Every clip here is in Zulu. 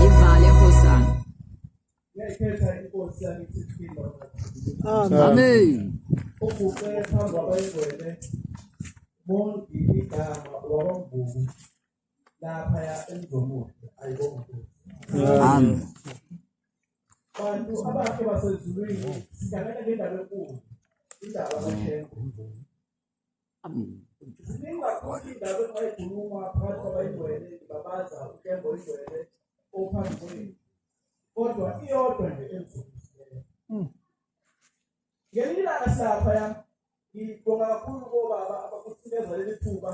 Ivale nkosana. Ngiyayikhetha inkosi yakithi Thimba. Amen. Uguqe phambi kwabayingcwele bonke igama wakwamvubu laphaya eMzomuhle ayibonga Nkosi. Amen. Bantu abahle basezulwini sihlangana ngendaba enkulu indaba kaShembe. Ziningi kakhulu indaba engingayikhuluma phakathi kwabayingcwele ngibabaza uShembe oyingcwele ophambi kwethu. Kodwa iyodwa nje engizokuzela. Ngelinye ilanga silaphaya ngibonga kakhulu kobaba abakusinikeza leli thuba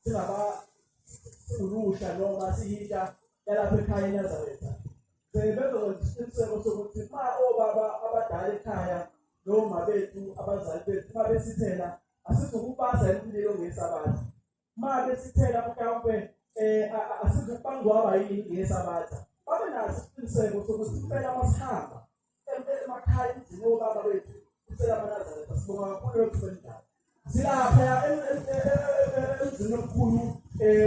singaba singulusha noma siyintsha yalapha ekhaya eNazaretha. Sebezokwenza isiqiniseko sokuthi uma obaba abadala ekhaya noma bethu abazali bethu uma besithela asizukubasa imililo ngesabatha. Uma besithela mhlawumbe asizukubangcwaba yini ngesabatha. Babe naso isiqiniseko sokuthi impela masihamba emakhaya emzini wobaba bethu kuthela amaNazaretha. Sibonga kakhulu lokhu sendawo. Silaphaya emzini omkhulu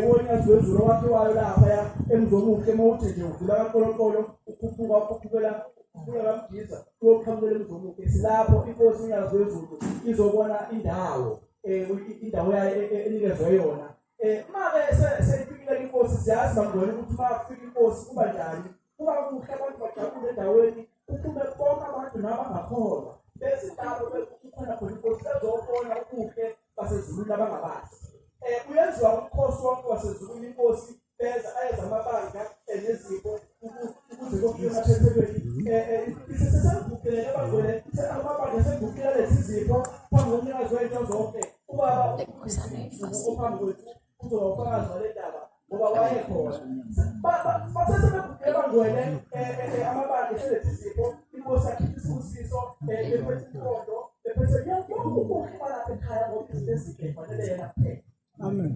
woNyazi lwezulu owakhiwayo laphaya eMzomuhle uma uthi nje udlula kaNkolonkolo ukhuphuka ukhuphukela ukhuphukela kaMgiza uyoqhamukela eMzomuhle. Silapho inkosi uNyazi lwezulu izobona indawo indawo yayo enikezwe yona. Uma-ke seyifikile inkosi siyazi bangcwele ukuthi uma kufika inkosi kuba njani. Kuba kuhle abantu bajabule endaweni kuphume bonke abantu nabangakholwa beze lapho kukhona khona inkosi bezobona ubuhle basezulwini abangabazi. Uyenziwa umkhosi wonke wasezulwini inkosi beza ayeza amabandla nezipho ukuze kofika emaphethelweni. Isesengiguqile abangcwele amabandla seguqile lezi zipho phambi komnikazi wento zonke. Ubaba ophambi kwethu uzoba ufakazi wale ndaba ngoba wayekhona. Bathe sebeguqile abangcwele amabandla eselethe izipho inkosi yakhipha isibusiso bephethe impondo bephethe yonke ubuhle balapha ekhaya ngoba izinto ezinhle kufanele yena kuphela. Amen.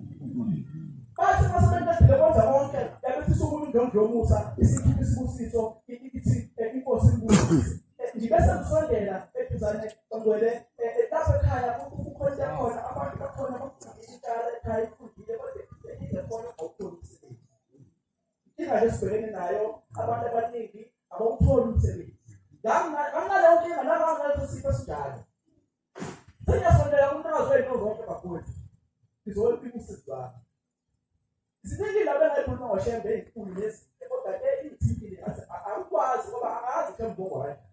Bathi masebeqedile kwenza konke yabe isukuma indongi yomusa isikhipha isibusiso ithi inkosi ibusise. Ngibe sengisondela eduzane bangcwele lapha ekhaya kukhona into yakhona abantu bakhona bafundile itshala ekhaya ifundile kodwa ingekhona awutholi umsebenzi. Inkinga nje esibhekene nayo abantu abaningi abawutholi umsebenzi. Nganginaleyo nkinga nangangaleso sifo esinjalo. Sengiyasondela kumnikazi wey'nto zonke bafowethu. Ngizolipika usizi lwami. Ziningi indaba engayikhuluma ngoShembe ey'nkulu nezinhle kodwa ke ingithintile ngathi angikwazi ngoba angazi uShembe ubongwa kanjani.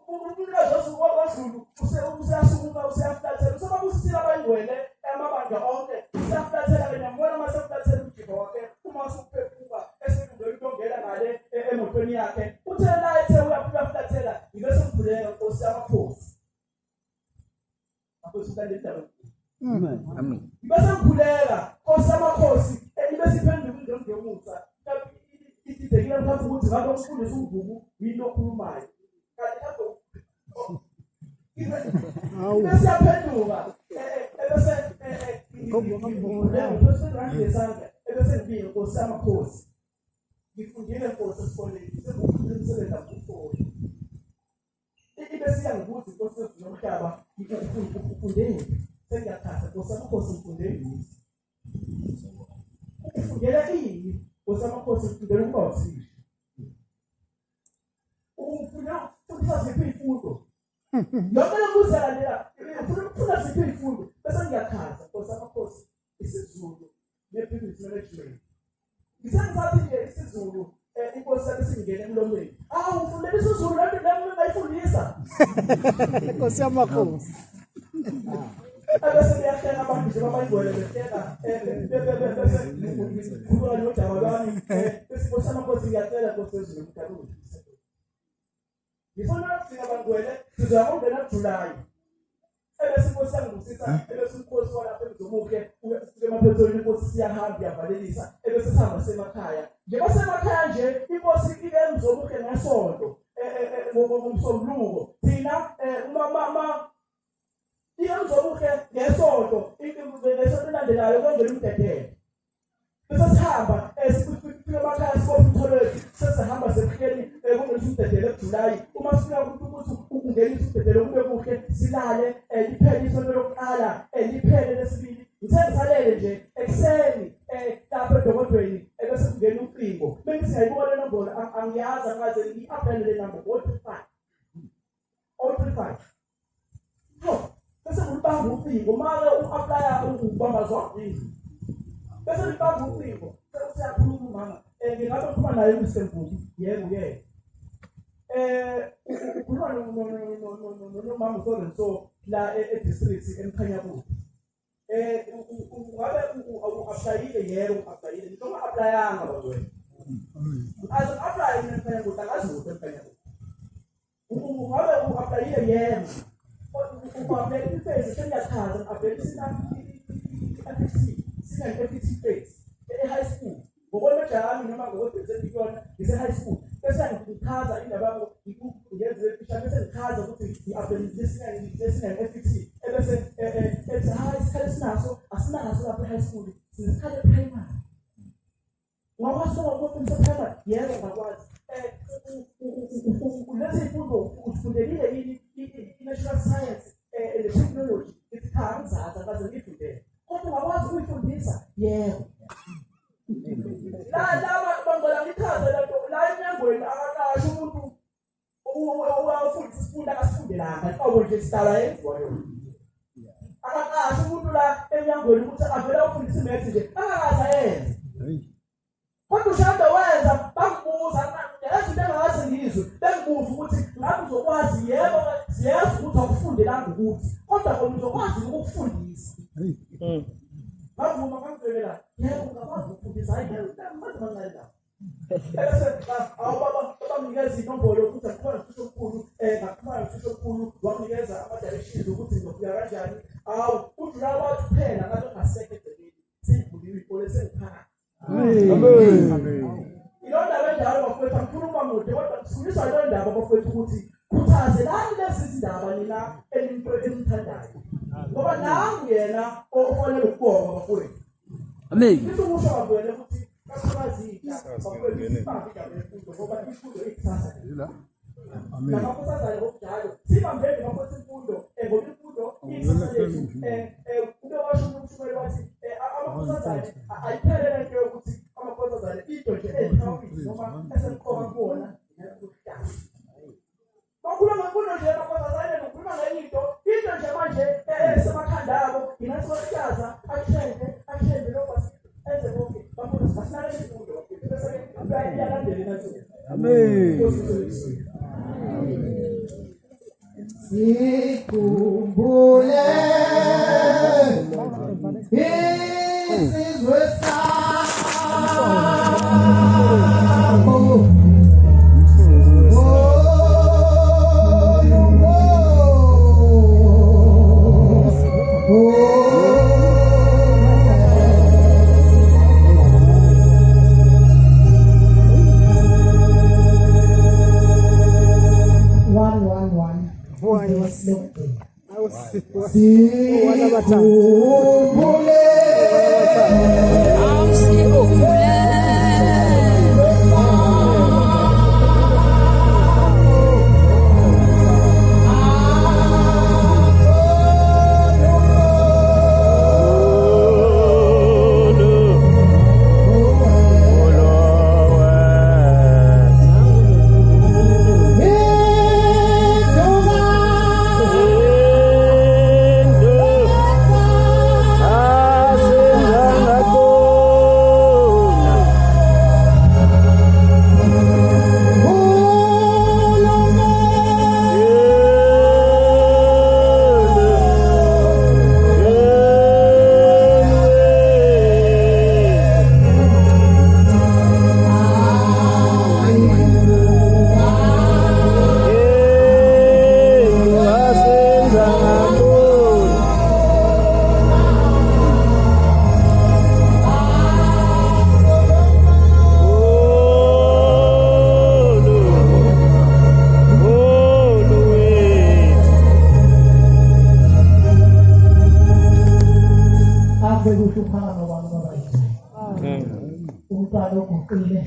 Umnikazi waZulu useyasukuma useyafulathela usebabusisile abayingcwele amabandla onke useyafulathela ke ngiyambona uma sefulathela umjimba wakhe uma usuphephuka eselungele ukuyongena ngale emotweni yakhe uthe la ethe uyafulathela ngibe sengikhuleka Nkosi yamakhosi. Makhosi ukanti indaba. Amen. Ngibe sengikhuleka Nkosi yamakhosi ibe siphenduka indongi yomusa. Ididekile mhlawumbe ukuthi ngabe umfundisi uMvubu yini okhulumayo. Kanti mhlawumbe bese yaphenduka ebese ngesandla ebese ngibika Nkosi yamakhosi. Ngifundile Nkosi esikoleni sengifundile umsebenzi angikutholi. Ibe siyangibuza inkosi yezulu nomhlaba ufundeni sengiyathatha Nkosi yamakhosi ngifundeni ufundela ini Nkosi yamakhosi ngifundela ukuba uthisha ufuna ufundisa ziphi iy'fundo yonke le mbuzo yalandela ufuna ukufunda ziphi iy'fundo bese ngiyakhaza Nkosi yamakhosi isiZulu ne-business management. Ngithe ngisathi nje isiZulu inkosi yami isingene emlomeni. Awu ufundela isiZulu nami nami ngayifundisa. Nkosi yamakhosi. Ebese beyahleka abantu nje babayingwele behleka bese ngikhuluma nodaba lwami bese inkosi yamakhosi ngiyacela Nkosi yezulu ukuthi ungifundise. Ngifuna ukufika bangwele sizoya kungena kuJulayi. Ebese inkosi yangibusisa ebese umkhosi walapha eMzomuhle ufike emaphethelweni inkosi siyahamba iyavalelisa ebese sihamba semakhaya. Njengoba semakhaya nje inkosi ike eMzomuhle ngesonto ngomsombuluko thina uma iye eMzomuhle ngesonto ngesonto elandelayo kwenzela umdedelo. Bese sihamba sifike emakhaya sibophe umthwalo Lethu sesihamba sekuhleni kungenisa umdedele kuJulayi. Uma sifika ukuthi ukungenisa umdedele kube kuhle, silale liphele isonto lokuqala, liphele lesibili. Ngithe ngisalele nje ekuseni lapha edokodweni ebese kungena ucingo. Bengithi ngiyayibuka le nombolo, angiyazi, angaze ngi-apply le number 035 035. Hawu, bese ngilibamba ucingo, make u-applya ubamba zonke. Bese ngilibamba ucingo, sesiyakhuluma umama. Ngingabe ngikhuluma naye uMr Mvubu? Yebo, yebo. Ukhuluma nomama so and so la e-district eMkhanyakude. Ungabe u-applyile? Yebo, ngi-applyile. Ngisho unga-applyanga baba wena. Aze ngi-applye mina eMkhanyakude, angazi lutho eMkhanyakude. Ungabe u-applyile? Yebo. U-applyele i-phase, sengiyachaza, ngi-applyele i-FET, sina-FET phase e-high school. Ngokwemeja yami noma ngokwebhizinisi engikuyona ngise-high school. Bese ngichaza indaba yabo, ngenze ifisha, bese ngichaza ukuthi ngi-applyele lesina-FET. Ebese ethi hayi, isikhala esinaso asinaso lapha e-high school, sinesikhala e-primary. Ungakwazi ukufundisa primary? Yebo, ngakwazi. Lezi zifundo uzifundelile yini, i-natural science ne-technology? Ngithi cha, angizazi, akaze ngiyifundele. Kodwa ungakwazi ukuyifundisa? Yebo. La laba bangicela ngichaze lento la enyangweni, akaqashi umuntu owafundisa isifundo akasifundelanga, inqobo nje sidala yenziwa yona. Akaqashi umuntu la enyangweni ukuthi avele afundise i-maths nje angakaze ayenze. Kodwa ushada wenza, bangibuza ngezinto engakaze ngizwe, bengibuza ukuthi ngabe uzokwazi? Yebo, siyazi ukuthi akufundelanga ukuthi, kodwa kona uzokwazi ukukufundisa? Ngavuma, ngangibhekela, yebo, ngakwazi ukufundisa. Hayi, manje bancane lapho. Ebese awubaba banginikeza inombolo yokuthi akukhona uthisha omkhulu, ngaxhumana nothisha omkhulu, wanginikeza ama-directions ukuthi ngizofika kanjani. Awu, uJulayi wathi kuphela ngabe ngasekho egcekeni, seyivuliwe iy'kole, sengiphakathi. Ilo ndaba enjalo bafowethu, angikhuluma mude, kodwa ngifundiswa leyo ndaba bafowethu ukuthi khuthazelani lezi zindaba nina enimthandayo, ngoba nangu yena ofanele ukubongwa bafowethu. Amen. Ngifisa ukusho bafowethu ukuthi kakhulukazi intsha bafowethu, sibambe indaba yemfundo ngoba imfundo iyikusasa. Namakhosazane ngokunjalo, sibambeni bafowethu imfundo, ngoba imfundo iyikusasa lethu. Ube washo umshumeli wathi amakhosazane ayiphele lento yokuthi amakhosazane into nje eyiprofit noma esemqoka kuwona ukuhlala. Bakhuluma ngemfundo nje amakhosazane, nokukhuluma ngenye into, into nje manje esemakhanda abo inathi wakuhlaza athende athende lokho enze konke. Bafuna asinake imfundo bafowethu, bese-ke iyalandela inathuba. Amen. Sikhumbule isizwe sakho, 111 lokugcina. Sikhumbule. Awusikhumbule. Ave kuhle ukuphakama kwami baba. Umntwana oguqile.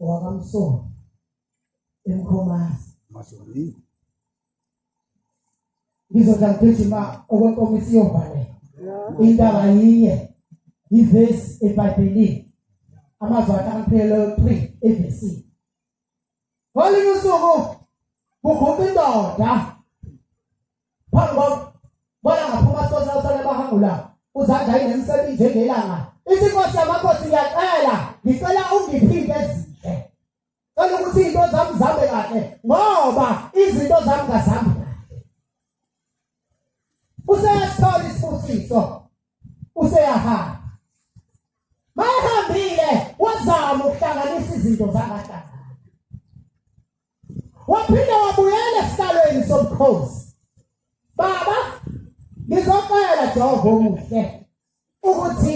Owakamsolo emkhomazi. Masoni. Ngizodla ngigijima okwenkomo isiyovaleka. Intaba yinye ivesi eBhayibhelini. Amazwi ahlakaniphile 3 evesini. Ngolunye usuku kuguqa indoda phambi bona ngaphuma sosana bahangula uzandla inemsebenzi njengelanga. Ithi Nkosi yamakhosi ngiyacela ngicela ungiphinde ezinhle. Cela ukuthi izinto zami zihambe kahle ngoba izinto zami kazihambi kahle. Useyasithola isibusiso useyahamba. Mayehambile wazama ukuhlanganisa izinto zangahlangana. Waphinde wabuyela esihlalweni sobukhosi. Baba, ngizocela Jehova omuhle ukuthi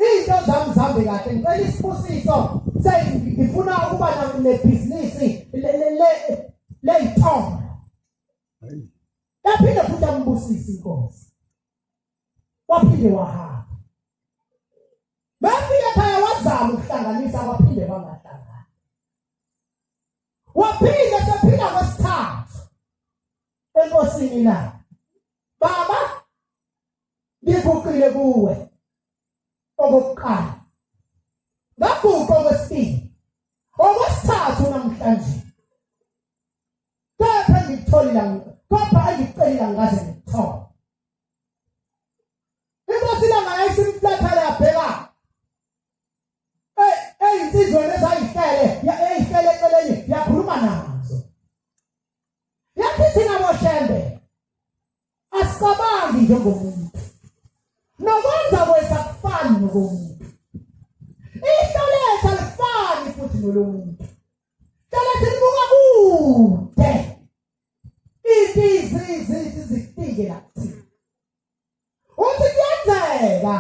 into zami zihambe kahle ngicela isibusiso sengifuna ukuba nebhizinisi ley'tolo. Yaphinde futhi ambusise inkosi. Waphinde wahamba. Bafika ekhaya wazama ukuhlanganisa kwaphinde bangahlangani. Waphinde sephila kwesithathu enkosini na. Baba ngiguqile kuwe okokuqala. Ngaguqa okwesibili. Okwesithathu namhlanje. Kepha ngikutholile kodwa engikucelile angikaze ngikuthole. Inkosi ilanga yayisimflathela yabheka eyinsizweni ezayihlele eyihlele eceleni yakhuluma nazo. Yathi thina boShembe asicabangi njengomuntu. Nokwenza kwethu akufani nokomuntu. Ihlo lethu alifani futhi nolomuntu. Hlala silibuka kude. Impi zifike la kuthina. Uthi kuyenzeka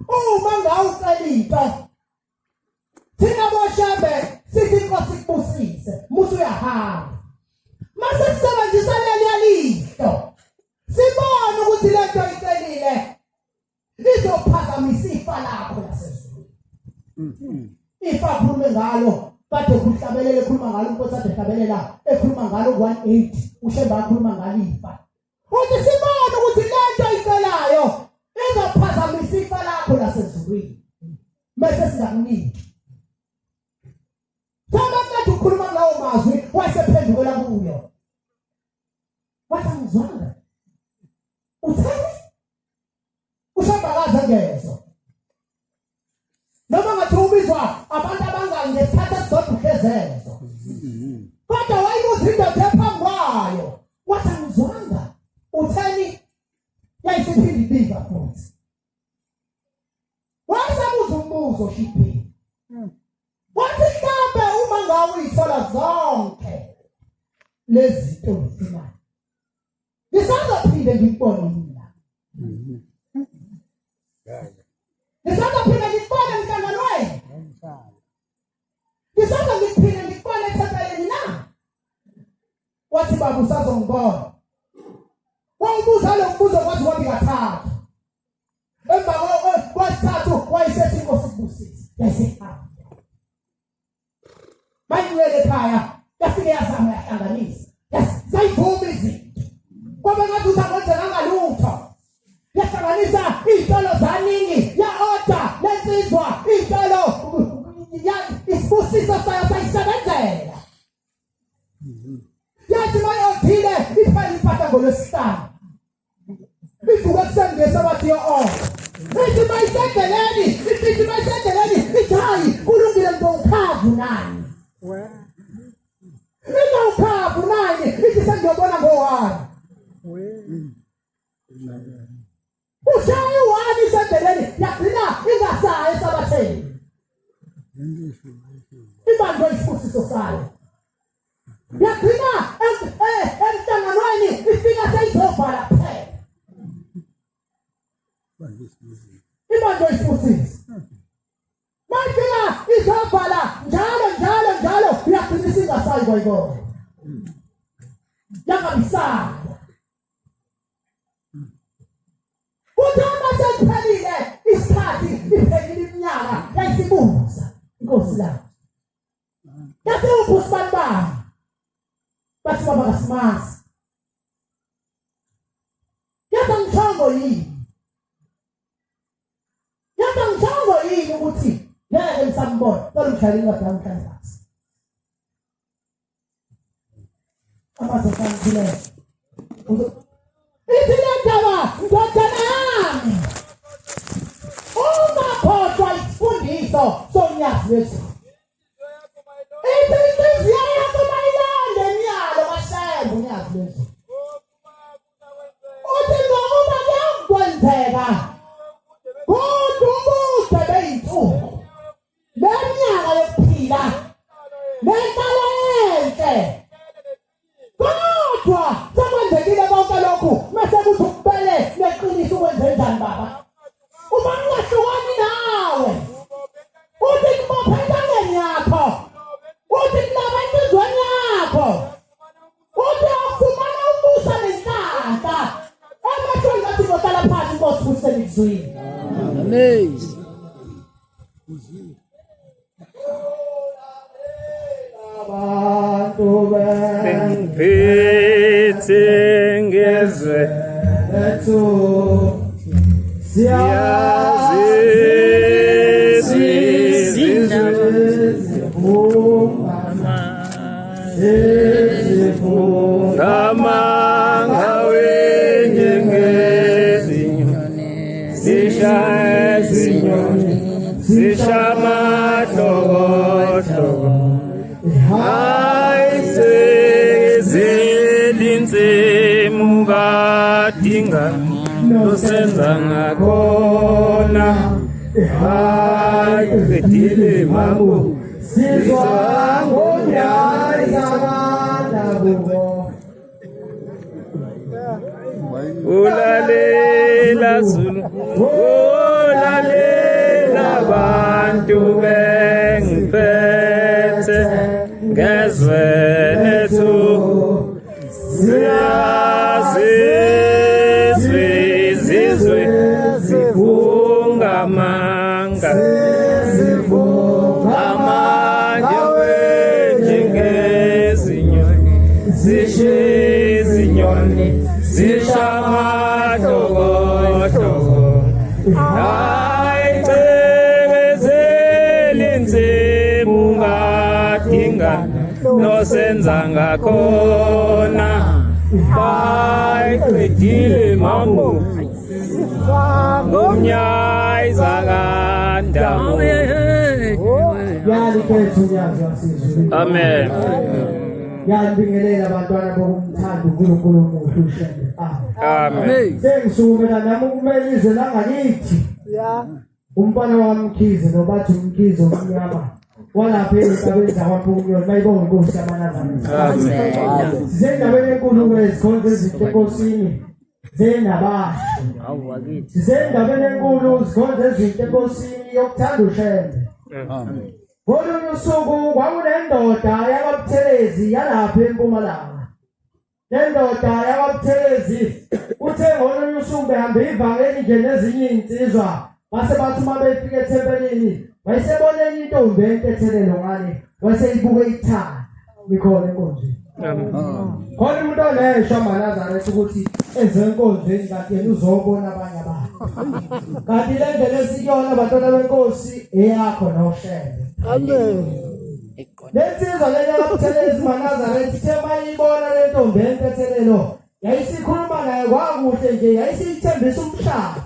uma ngawucela into thina boshembe sithi inkosi ikubusise musu uyahamba mase sisebenzisa leliya lihlo sibone ukuthi lento icelile izophazamisa ifa lakho lasezulwini ifa akhulume ngalo kade kuhlabelela ekhuluma ngalo inkosi ade hlabelela ekhuluma ngalo 18 ushemba akhuluma ngalo ifa uthi sibone ukuthi lento icelayo izophazamisa ifa lakho lasezulwini bese singakuniki Thoma kade ukhuluma kulawo mazwi wayesephendukela kuyo wathi angizwanga utheni ushambakazi engezwa noma ngathi ubizwa abantu abangaki ngesikhathi esisodwa uhlezezwa kodwa wayibuza indoda ephambi kwayo wathi angizwanga utheni yayisiphinde ibiza futhi wayesabuza umbuzo shiphini wathi mhlambe uma ngawe uyithola zonke lezi zinto uzifunayo ngisazophinde ngikubone mina ngisazophinde ngikubone emhlanganweni ngisazo ngiphinde ngikubone ethempelini na wathi baba usazongibona wawubuza lo mbuzo kwathi kwabi kathathu emva kwesithathu wayesethi inkosi kubusise yayisehamba bayibuyele ekhaya yafike yazama yahlanganisa sayivuma izinto kwabe ngathi uthi akwenzekanga lutho yahlanganisa iy'tolo zaningi ya-oda lensizwa iy'tolo isibusiso sayo sayisebenzela yathi mayi-odile iphele impahla ngolwesihlanu ivuka ekuseni ngesabathi yo-oda ithi mayisendleleni ithi mayisendleleni ithi hayi kulungile ngizowukhavu nani ngizowukhavu nani ithi sengiyobona ngowani ushaya iwani isendleleni yagcina ingasayi esabatheni ibanjwe isibusiso sayo yagcina emhlanganweni ifika seyizobhala kuphela ibanjwe isibusiso mayifika izobhala njalo njalo njalo uyagcina isingasayi kwayikona yangabisana Kuthe uma sekuphelile isikhathi iphelile iminyaka yayisibuza. Inkosi la. Yathi ubusibani bani? Bathi baba kasimazi. Yathi angishongo yini? Yathi angishongo yini ukuthi ngeke ngisambona, kodwa ngishayela incwadi yami ngihlale phansi. Amazwi ahlakaniphile. Ithi le ndaba ndodana yami. Ungakhohlwa isifundiso sonyazi lwezulu. Ithi inhliziyo yakho mayilande imiyalo kaShembe unyazi lwezulu. Uthi ngokuba kuyakwenzeka kodwa ubude beyinsuku neminyaka yokuphila nenhlalo enhle kodwa sekwenzekile konke lokhu mase kuthi ukubele neqiniso ukwenze njani baba uma ngingahlukani nawe uthi ngibophe entanyeni yakho uthi ngilaba enhliziyweni yakho uthi awufumana umusa nenhlanhla emehlweni kathi ngohlala phansi inkosi futhi sengikuzwile Amen. Abantu Ngiphethe ngezwe bethu siyazi ngamanga wenyengezinyo sisha ezinyoni sisha amahlokohloko hayi sekezelinsimu kadinga losenza ngakhona hayi qedile mambo sizwa ngonyazakanakubo Ulalela Zulu, ulalela bantu bengiphethe ngezwe lethu. Siyazizwe izizwe zifunga amanga. Amanje wenjengezinyoni zishe izinyoni zisha amahlokohloko ayicekezeli insimu ngadinga nosenza ngakhona bayiqedile mambo ngomnyayiza kandamu. Yani kwethu nyazi wasezulwini. Amen. Yanibingelela abantwana bokumthanda uNkulunkulu omuhle uShembe. Amen. Amen. Sengisukumela nami ukumela izwe langakithi. Ya. Umfana wamkhize nobathi umkhize omnyama walapha ezintabeni zakwaMpukunyoni mayibonga inkosi yamaNazaretha. Amen. Sisendaweni enkulu kwezikhonzo ezinhle enkosini zenabasho. Awu wakithi. Sisendaweni enkulu zikhonzo ezinhle enkosini yokuthanda uShembe. Amen. Ngolunye usuku kwakunendoda yakwaButhelezi yalapha eMpumalanga. Le ndoda yakwaButhelezi uthe ngolunye usuku behambe ivangeli nje nezinye iy'nsizwa base bathi uma befika ethempelini wayesebona enye intombi entethelelo ngale wayeseyibuke ithanda nikhona enkonzweni. Khona umuntu oneshwa amaNazaretha ukuthi eze enkonzweni kanti yena uzobona abanye abantu. Kanti le ndlela esiyona bantwana benkosi eyakho noShembe. Amen. Le nsizwa le yakwaButhelezi maNazaretha ithe mayibona le ntombi entethelelo yayisikhuluma naye kwakuhle nje yayisiyithembisa umshado.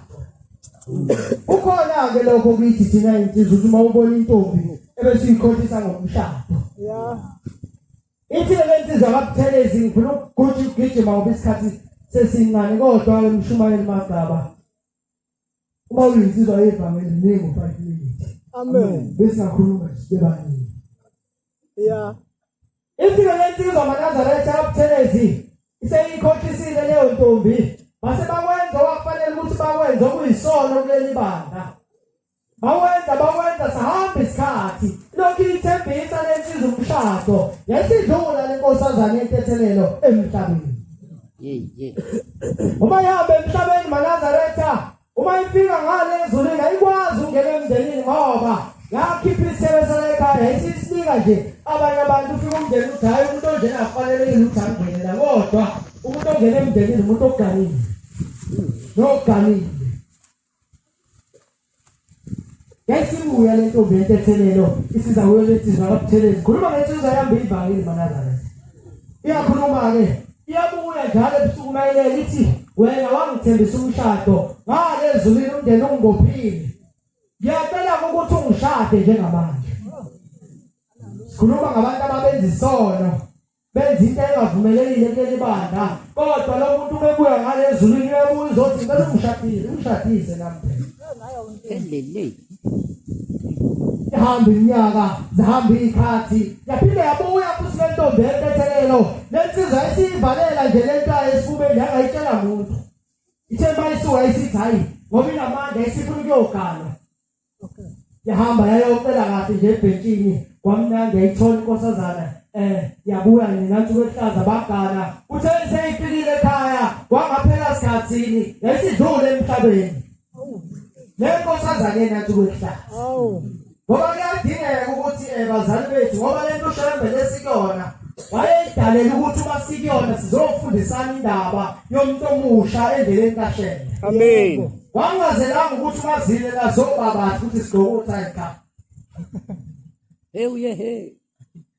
Kukhona-ke lokho kithi thina insizwa ukuthi uma ubona intombi ebese uyikhohlisa ngomshado. Ya. Ithi le nsizwa kaButhelezi ngifuna ukuguja ukugijima ngoba isikhathi sesincane kodwa-ke mshumayeli Magaba uma uyinsizwa yevangeli mningi u-5 minutes. Amen. Besingakhuluma nje sibe baningi. Ya. Ithi le nsizwa maNazaretha kaButhelezi iseyikhohlisile leyo ntombi base bakwenza okwakufanele ukuthi bakwenze okuyisono kuleli bandla. Bawenza sahamba isikhathi lokhu ithembisa le nsizwa umshado yayisidlula le nkosazane yentethelelo emhlabeni. Yeah, yeah. Uma ihambe emhlabeni maNazaretha uma ifika ngale ezulwini ayikwazi ukungena emndenini ngoba Yakhipha isithebe sala ekhaya isisinika nje abanye abantu ufika umndeni uthi hhayi umuntu onjena akufanelekile ukuthi angene la kodwa umuntu ongena emndenini umuntu oganile noganile. Yayisibuya le ntombi yentethelelo isiza kuyo le nsizwa kaButhelezi. Khuluma ngensizwa yami ivangeli maNazaretha. Iyakhuluma-ke iyabuya njalo ebusuku mayilele ithi wena wangithembisa umshado ngale ezulwini umndeni ungibophile. Ngiyacela ukuthi ungishade njengamanje. Sikhuluma ngabantu ababenza isono benza into engavumelekile kuleli bandla kodwa lo muntu ubebuya ngale ezulwini uyabuya uzothi ngicela ungishadile ungishadise nami phela. Helele. Ihamba iminyaka zihamba iy'khathi yaphinde yabuya futhi le ntombi yentethelelo le nsizwa isiyivalela nje le nto yayo esifubeni yangayitshela muntu. Ithe uma isuka isithi hhayi ngoba inamandla isifuna ukuyoganwa. Yahamba yayocela kahle nje ebhentshini kwamnandi yayithola inkosazana yabuya nenansi kwehlaza bagana. Uthe seyifikile ekhaya kwangaphela sikhathini yayisidlule emhlabeni. Le nkosazana yenansi kwehlaza. Ngoba kuyadingeka ukuthi bazali bethu ngoba le nto uShembe lesikuyona wayeyidalela ukuthi uma sikuyona sizofundisana indaba yomuntu omusha endleleni kaShembe. Amen. Wangazelanga ukuthi umazile lazobaba ukuthi sigqoke uthayi cha. Hey uye hey.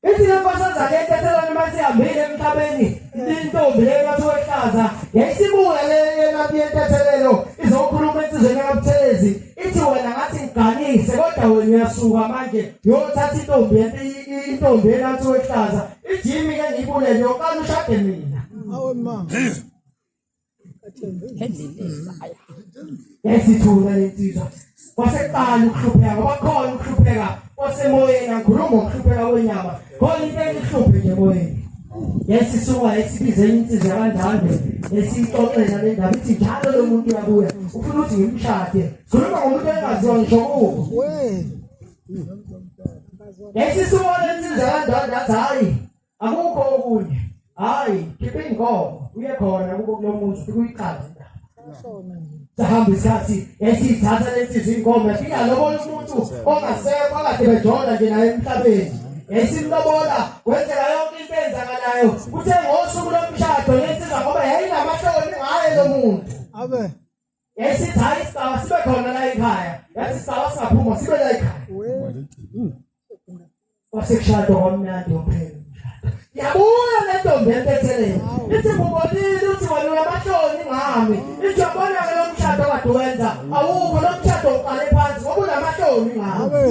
Ithi le nkosazana yentethelane uma isihambile emhlabeni intombi le kathiwa ehlaza yayisibuya le yena yentethelelo izokhuluma insizweni kaButhelezi ithi wena ngathi ngiganise kodwa wena uyasuka manje uyothatha intombi intombi yenathiwa ehlaza ijimi ke ngiyibulele yoqala ushade mina. Awe ma. Yayisithula le nsizwa kwasekuqala ukuhlupheka ngoba khona ukuhlupheka kwasemoyeni angikhuluma ngokuhlupheka kwenyama khona into engihluphe nje emoyeni. Yayisisuka yayisibize enye insizwa yakandambe yayisiyixoxela le ndaba ithi njalo lo muntu uyabuya ufuna ukuthi ngimshade. Sikhuluma ngomuntu engaziwa ngisho kubo. Yayisisuka le nsizwa yakandambe yathi hhayi akukho okunye hhayi khipha iy'nkomo uye khona kubo kulo muzi ufike uyichaze indaba. Sahamba isikhathi yayisiyithatha le nsizwa inkomo yafika yalobola umuntu ongasekho akade bejola nje naye emhlabeni. Yayisimlobola kwenzeka yonke into eyenzakalayo. Kuthe ngosuku lomshado le nsizwa ngoba yayinamahloni ngaye lo muntu. Abe. Yayisithi hhayi isicaba sibe khona la ekhaya. Yathi isicaba singaphuma sibe la ekhaya. Kwasekushadwa kwamnandi wophela umshado. Yabuya le ntombi yentethelelo. Ithi ngubonile uthi wena unamahloni ngami. Ithi uyabona-ke lo mshado okade uwenza awukho lo mshado uqale phansi ngoba unamahloni ngami. Abe.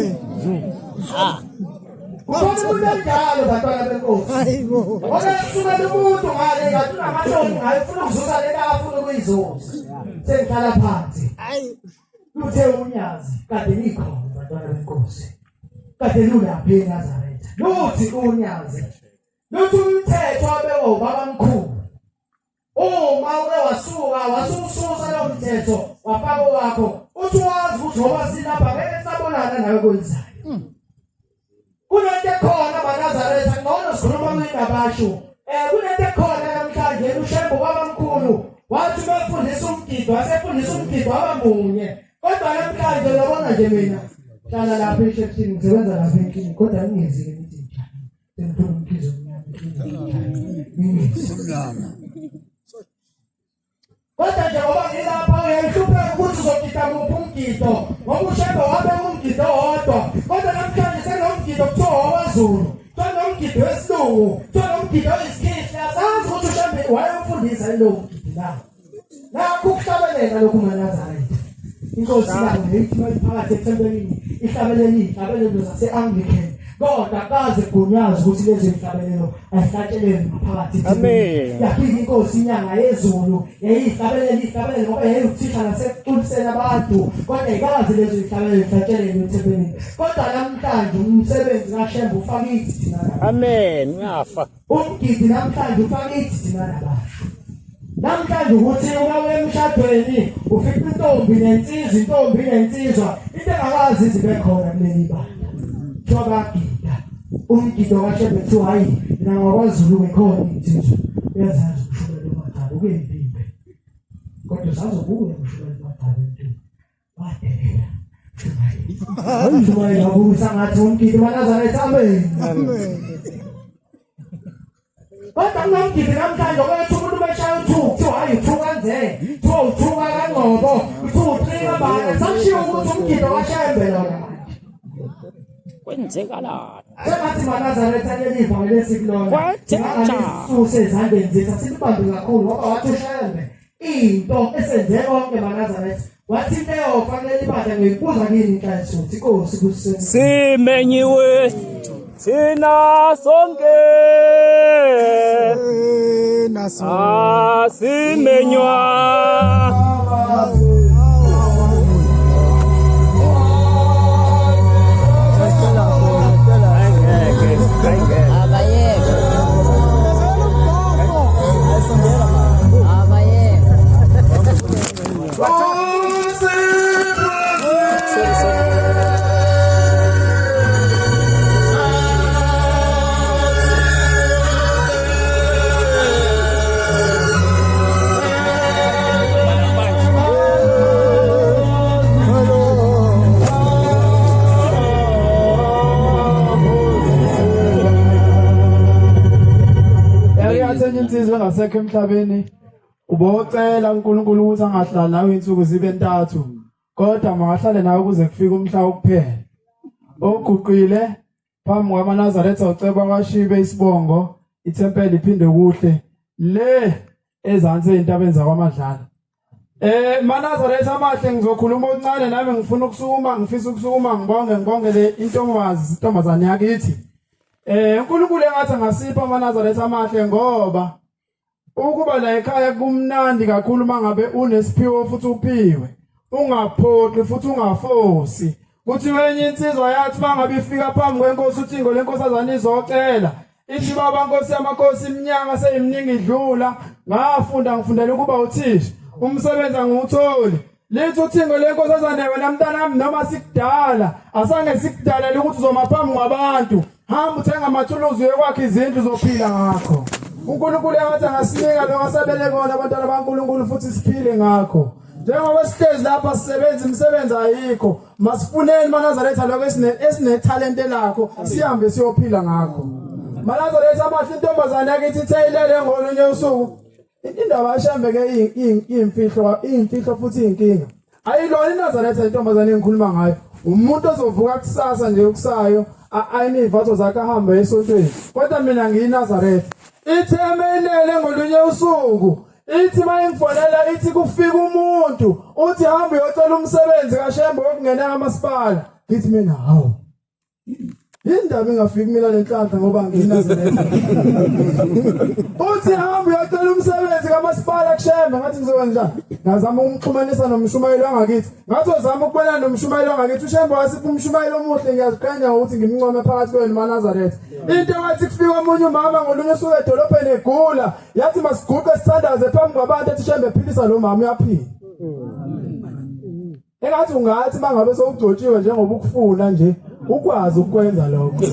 Kukhona umuntu onjalo bantwana benkosi. Hayibo. Okusukela umuntu ngale ngathi unamahloni ngaye ufuna ukuzuza lento akafuna ukuyizuza. Sengihlala phansi. Hayi. Luthe unyazi kade likhona bantwana benkosi. Kade lulapha eNazaretha. Luthi unyazi. Luthi umthetho wabekwa ubabamkhulu. Uma uke wasuka wasususa lo mthetho wafaka owakho uthi wazi ukuthi ngoba silapha ngeke sabonana nawe kwenzayo. Kunento ekhona maNazaretha ngcono sikhuluma kwindabashu. Kunento ekhona namhlanje uShembe ubabamkhulu wathi befundisa umgido wasefundisa umgido wabamunye. Kodwa namhlanje uyabona nje mina hlala lapha eshepsini ngisebenza lapha enkini kodwa ngingezi ke ukuthi njani. Sengithola umkhizo omnyama Umnyama. Kodwa njengoba ngilapha uyayihlupheka ukuthi uzogida muphi umgido ngoba uShembe wabeka umgido owodwa kodwa namhlanje senomgido kuthiwa owakwaZulu kuthiwa nomgido wesilungu kuthiwa nomgido oyisikhihla asazi ukuthi uShembe wayemfundisa yilowo mgidi na. Nakho ukuhlabelela lokhu maNazaretha. Inkosi yayo neyithiwa iphakathi ethempelini ihlabelele iy'nhlabelelo zase-Anglican kodwa kaze gunyazi ukuthi lezi zinhlabelelo azihlatshelelwe ngaphakathi Amen. Yafika inkosi inyanga yezulu yayihlabelela ihlabelelo ngoba yayinguthisha nasekuculiseni abantu kodwa ayikaze lezo zinhlabelelo zihlatshelelwe ethempelini. Kodwa namhlanje umsebenzi kaShembe ufake ithi thina nabasha. Amen. Uyafa. Umgidi namhlanje ufake ithi thina nabasha. Namhlanje ukuthi uma uya emshadweni ufica intombi nensizwa intombi nensizwa into engakazi izibe khona kuleli bandla. Kuthiwa bayagida. Umgido kaShembe kuthiwa hhayi mina ngakwaZulu ngikhona insizwa. Uyazazi ukushumela uMagcaba ukuyivimbe. Kodwa usazobuya ukushumela uMagcaba empini. Wadelela. Shumayela ngabusa ngathi umgidi waNazaretha. Amen. Kodwa kunomgidi namhlanje okwethu umuntu beshaya u-two kuthiwa hayi u-two kanze, kuthiwa u-two kaNgcobo, kuthiwa u-three kabani. Sakushiwo ukuthi umgidi wakwaShembe lona manje. Kwenzekalani? Sengathi maNazaretha leli bhakane esikulona Kwathetha. singalisusa ezandleni zethu, asilibambe kakhulu ngoba wathi uShembe into esenze konke maNazaretha. Wathi into eyofa kuleli bandla ngiyibuza kini inhlanhla inkosi kuseni. Simenyiwe thina sonke. Naso. Asimenywa. Angeke, angeke. Abayeke. Abayeke. Sorry, sorry. Yake yathi enye insizwa engasekho emhlabeni ubocela uNkulunkulu ukuthi angahlali nawe insuku zibe ntathu kodwa makahlale nawe kuze kufike umhla wokuphela. Oguqile phambi kwamaNazaretha uceba kwaShibe isibongo ithempeli iphinde kuhle le ezansi ezintabeni zakwaMadlala. MaNazaretha amahle ngizokhuluma okuncane nami ngifuna ukusukuma ngifisa ukusukuma ngibonge ngibongele intombazane yakithi. uNkulunkulu engathi angasipha amaNazaretha amahle ngoba ukuba la ekhaya kumnandi kakhulu mangabe unesiphiwo futhi uphiwe ungaphoqi futhi ungafosi. Kuthi wenye insizwa yathi mangabe ifika phambi kwenkosi uthingo lenkosazana izocela ithi baba nkosi yamakhosi iminyaka seyiminingi idlula ngafunda ngifundela ukuba uthisha umsebenzi angiwutholi. Lithi uthingo lenkosazane wena mntanami noma sikudala asange sikudalele ukuthi uzoma phambi kwabantu hamba uthenga amathuluzi uyekwakha izindlu uzophila ngakho. uNkulunkulu engathi angasinika lokho asabele kona abantwana baNkulunkulu futhi siphile ngakho. Njengoba sihlezi lapha sisebenza imisebenzi ayikho masifuneni maNazaretha lokho esinethalente lakho sihambe siyophila ngakho. MaNazaretha amahle intombazane yakithi ithe ilele ngolunye usuku indaba yaShembe ke iyimfihlo futhi iyinkinga. Ayilona iNazaretha intombazane engikhuluma ngayo. Umuntu ozovuka kusasa nje ukusayo ayine ivatho zakhe ahambe esontweni. Kodwa mina ngiyiNazaretha. Ithe emelele ngolunye usuku ithi mayingifonela ithi kufika umuntu uthi hamba uyocela umsebenzi kaShembe wokungena kamasipala. Ngithi mina hawu indaba ingafiki mina lenhlanhla ngoba ngiyinazaretha. Uthi hamba uyocela umsebenzi kamasipala kuShembe ngathi ngizokwenza njani? Ngazama ukumxhumanisa nomshumayeli wangakithi. Ngathi uzama ukubona nomshumayeli wangakithi uShembe wasipha umshumayeli omuhle ngiyaziqhenya ngokuthi ngimncome phakathi kwenu maNazaretha. Into wathi kufika omunye umama ngolunye usuku edolobheni egula yathi masiguqe sithandaze phambi kwabantu ethi Shembe philisa lo mama uyaphila. Engathi ungathi mangabe sewugcotshiwe njengoba ukufuna nje ukwazi ukwenza lokho.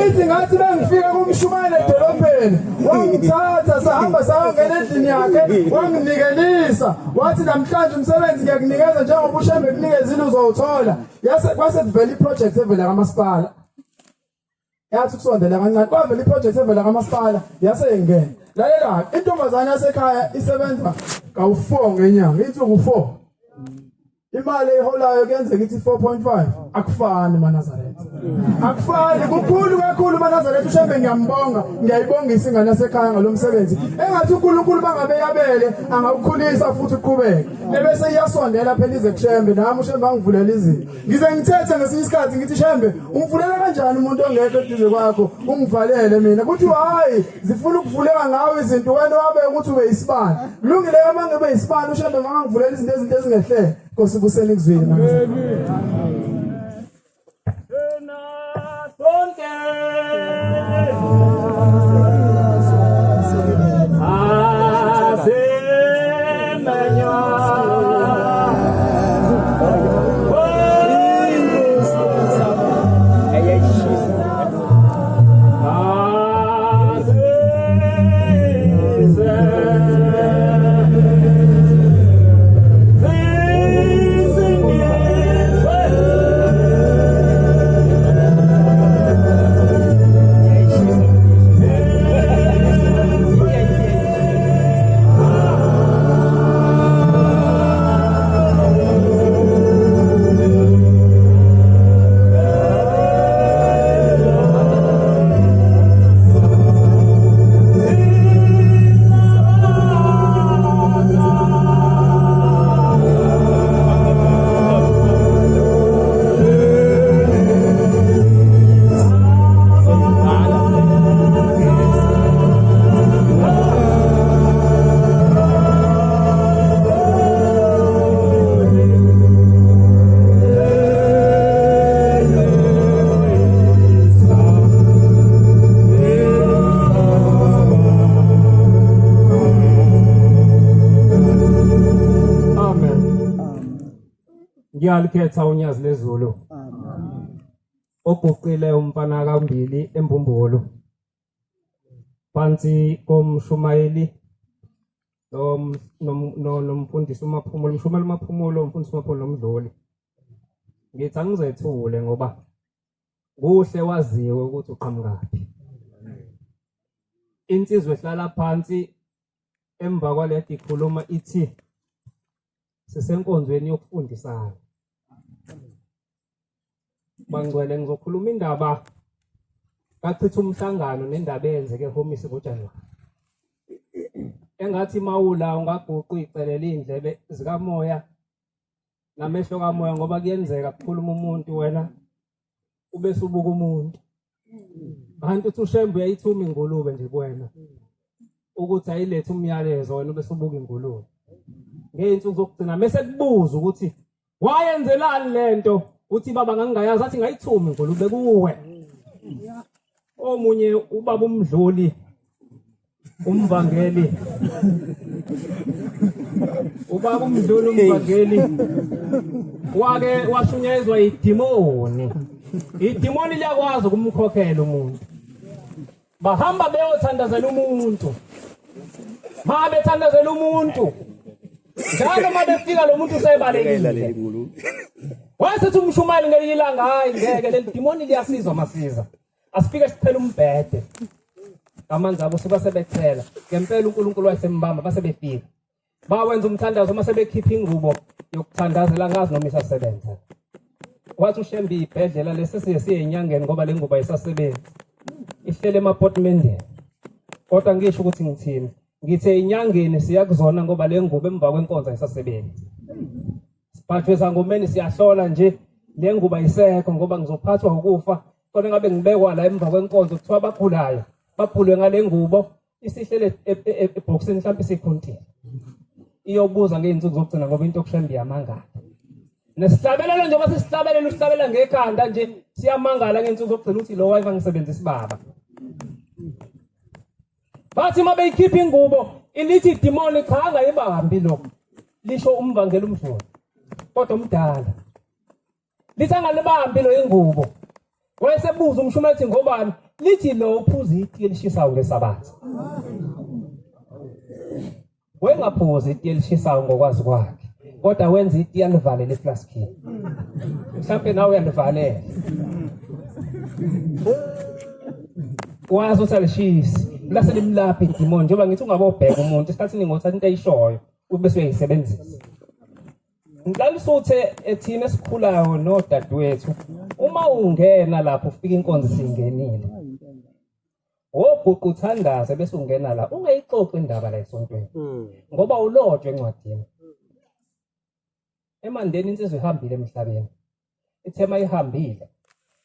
Ithi ngathi bengifika kumshumayeli edolobheni wangithatha sahamba sayongena endlini yakhe wanginikelisa wathi namhlanje umsebenzi ngiyakunikeza njengoba uShembe kunikezile uzowuthola. Yase kwase kuvela iproject evela kamasipala. Yathi kusondela kancane kwavela iproject evela kamasipala yase ingena. Lalela intombazane yasekhaya isebenza kawu4 ngenyanga insuku 4. Imali eholayo kuyenzeka ithi 4.5 akufani maNazaretha. Akufani kukhulu kakhulu maNazaretha uShembe ngiyambonga ngiyayibongisa ingane yasekhaya ngalomsebenzi. Engathi uNkulunkulu bangabe yabele angawukhulisa futhi uqhubeke. Ebese iyasondela phela ize kuShembe nami uShembe angivulela izinto. Ngize ngithethe ngesinye isikhathi ngithi Shembe umvulela kanjani umuntu ongekho eduze kwakho ungivalele mina kuthi hayi zifuna ukuvuleka ngawe izinto wena wabe ukuthi ube isibani. Kulungile uma ngibe isibani uShembe mangangivulela izinto ezinto ezingehle. Nkosi buseni kuzwile manje. Sonke Ngiyalikhetha unyazi lezulu. Oguqile umfana kaMbili embumbulu. Phansi komshumayeli nomfundisi uMaphumulo, umshumayeli uMaphumulo, umfundisi uMaphumulo nomdluli. Ngithi angizethule ngoba kuhle waziwe ukuthi uqhamukaphi. Insizwa ehlala phansi emva kwaledi ikhuluma ithi sisenkonzweni yokufundisana. Bangcwele ngizokhuluma indaba kachitha umhlangano nendaba eyenzeke eHomisi ngoJanuwari. Engathi mawula ungaguqa uyicelela iy'ndlebe zikamoya namehlo kamoya ngoba kuyenzeka kukhuluma umuntu wena ube subuka umuntu. Kanti uthi uShembe uyayithuma ingulube nje kuwena ukuthi ayilethe umyalezo wena ube subuka ingulube. Ngey'nsuku zokugcina mese kubuza ukuthi wayenzelani lento uthi baba ngangingayazi athi ngayithuma ingulube kuwe. Omunye ubaba umdluli umvangeli ubaba umdluli umvangeli wake washunyayezwa idimoni idimoni liyakwazi ukumkhokhela umuntu bahamba beyothandazela umuntu ma bethandazela umuntu njalo uma befika lo muntu usebalekile wayesethi umshumayeli ngelinye ilanga hayi ngeke leli dimoni liyasizwa masiza asifike siphela umbhede amanzi abo suka sebechela ngempela uNkulunkulu wayesembamba base befika bawenza umthandazo uma sebekhipha ingubo yokuthandazela ngazi noma isasebenza wathi uShembe ibhedlela lesi siye siye enyangeni ngoba le ngubo ayisasebenzi ihlele emapotimendeni kodwa ngisho ukuthi ngithini ngithe enyangeni siya kuzona ngoba le ngubo emva kwenkonzo ayisasebenzi siphathwe sangomeni siyahlola nje le ngubo ayisekho ngoba ngizophathwa ukufa kodwa ngabe ngibekwa la emva kwenkonzo kuthiwa abagulayo baphulwe ngale ngubo isihlele e, e, e, ebhokisini mhlawumbe isikhuntile iyobuza ngey'nsuku zokugcina ngoba into yokushembe iyamangala nesihlabelelo njengoba sisihlabelela usihlabela ngekhanda nje siyamangala ngey'nsuku zokugcina ukuthi lo wayiva ngisebenzisa ibaba bathi uma beyikhipha ingubo ilithi idimoni cha angayibambi lo lisho umvangeli umdluli kodwa omdala lithi angalibambi lo ingubo wayesebuza umshumayeli ethi ngobani lithi lo uphuza itiye elishisayo ngesabatha wayengaphuzi itiye elishisayo ngokwazi kwakhe kodwa wenza itiye alivalele eflaskini mhlawumbe nawe uyalivalela wazi ukuthi alishisi lase limlapha idimoni njengoba ngithi ungabobheka umuntu esikhathini ngothatha into ayishoyo ubese uyayisebenzisa Ngiqalisuthe ethina esikhulayo nodadewethu uma ungena lapho ufika inkonzo isingenile. Woguqa uthandaze bese ungena la ungayixoxi indaba la esontweni. Ngoba ulotshwe encwadini. Emandeni insizwa ihambile emhlabeni. Ithe mayihambile